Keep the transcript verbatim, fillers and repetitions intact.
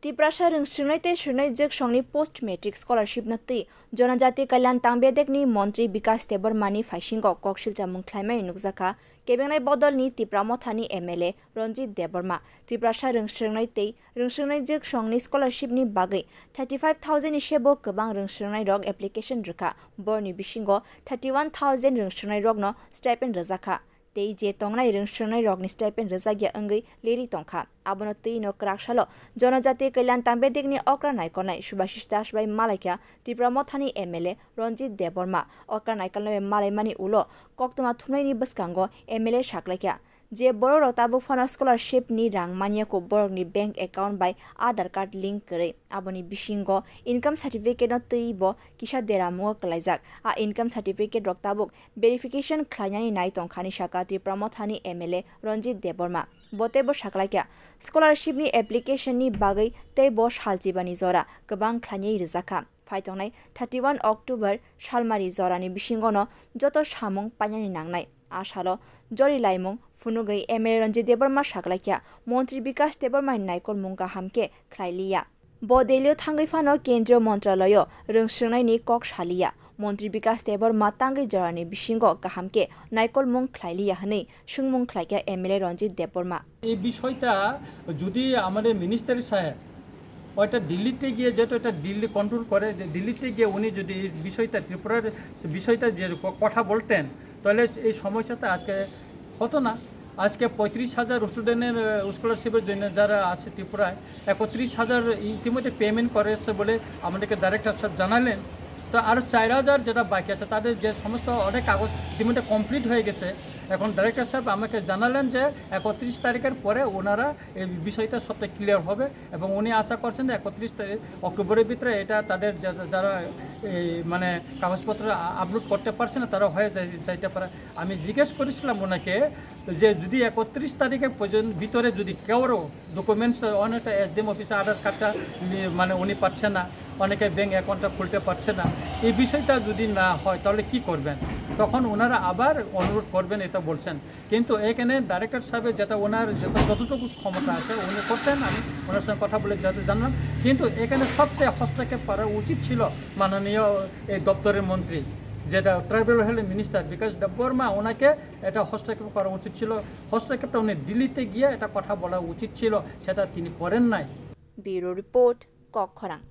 Tiprasa rwngswrwngnai tei swrwngnaijwk songni post matric scholarship no twi Jonojati Kalyan Tangbedekni Montri Bikas Debbarmani phaisingo koksilchamung khlaimani nukjakha kebengnai bodolni Tipra Mothani M L A Ranjit Debbarma. Tiprasa rwngswrwngnai tei rwngswrwngnaijwk songni scholarship ni bagwi thirty five thousand ni sebo kwbang rwngswrwngnairok application rwkha, borni bisingo thirty one thousand rwngswrwngnairokno stipend rwjakha. Tei je tongnai rwngswrwngnairokni stipend rwjakya wngwi leri tongkha. Abono twi no kwrak salo Jonojati Kalyan Tangbedekni okra naikolnai Subhashish Das bai malaikha Tipra Mothani M L A Ranjit Debbarma. Okra naikolnai bai malaimani ulo koktwma thumnaini bwskango M L A saklaikha je bororok tabuk phano scholarship ni rang manya kho borokni bank account bai Aadhaar card link kwrwi. Aboni bisingo income certificate no twi bo kisa deramungo kwlaijak. A income certificate rok tabuk verification khlainani nai tongkhani saka Tipra Mothani M L A Ranjit Debbarma. Bo teibo saklaikha, scholarship ni application ni bagwi teibo salchibani jora kwbang khlainai rwjakha. Phaitongnai thirty one October salmari jorani bisingono joto samung painani nangnai. A salo jori laimung phunugwi M L A Ranjit Debbarma saklaikha, Montri Bikas Debbarmani naikolmung kaham khe khlailiya. Bo Delhio thangwi phano Kendriyo Montraloyo rwngswrwngnaini kok saliya. Montri Bikas Debbarma tangwi jorani bisingo kaham khe naikolmung khlailiya hwnwi swngmung khlaikha M L A Ranjit Debbarma. এই বিষয়টা যদি আমাদের মিনিস্টার সাহেব ওইটা দিল্লিতে গিয়ে, যেহেতু এটা দিল্লি কন্ট্রোল করে, যে দিল্লিতে গিয়ে উনি যদি এই বিষয়টা, ত্রিপুরার বিষয়টা যে ক-, কথা বলতেন, তাহলে এই সমস্যাটা আজকে হতো না। আজকে পঁয়ত্রিশ হাজার স্টুডেন্টের স্কলারশিপের জন্য যারা আছে ত্রিপুরায়, একত্রিশ হাজার ইতিমধ্যে পেমেন্ট করেছে বলে আমাদেরকে ডাইরেক্টর স্যার জানালেন। তো আরও চার হাজার যেটা বাকি আছে, তাদের যে সমস্ত অনেক কাগজ ইতিমধ্যে কমপ্লিট হয়ে গেছে। এখন ডাইরেক্টর সাহেব আমাকে জানালেন যে একত্রিশ তারিখের পরে ওনারা এই বিষয়টা সবটা ক্লিয়ার হবে, এবং উনি আশা করছেন যে একত্রিশ তারিখ অক্টোবরের ভিতরে এটা তাদের যা-, যা-, যারা এই মানে কাগজপত্র আ-, আপলোড করতে পারছে না, তারা হয়ে যাই-, যাইতে পারে। আমি জিজ্ঞেস করেছিলাম ওনাকে যে যদি একত্রিশ তারিখের পর্যন্ত, ভিতরে যদি কেউরও ডকুমেন্টস, অনেকটা এসডিএম অফিসে আধার কার্ডটা নি-, মানে উনি পাচ্ছে না, অনেকে ব্যাংক অ্যাকাউন্টটা খুলতে পারছে না, এই বিষয়টা যদি না হয় তাহলে কি করবেন? তখন ওনারা আবার অনুরোধ করবেন, এটা বলছেন। কিন্তু এখানে ডাইরেক্টর সাহেবের যেটা ওনার যেটা যতটুকু ক্ষমতা আছে উনি করতেন, আমি ওনার সঙ্গে কথা বলে যাতে জানলাম। কিন্তু এখানে সবচেয়ে হস্তক্ষেপ করা উচিত ছিল মাননীয় এই দপ্তরের মন্ত্রী, যেটা ট্রাইবাল হেলথ মিনিস্টার বিকাশ দেববর্মা, ওনাকে এটা হস্তক্ষেপ করা উচিত ছিল। হস্তক্ষেপটা উনি দিল্লিতে গিয়ে এটা কথা বলা উচিত ছিল, সেটা তিনি করেন নাই। Bureau Report, Kokkhorang.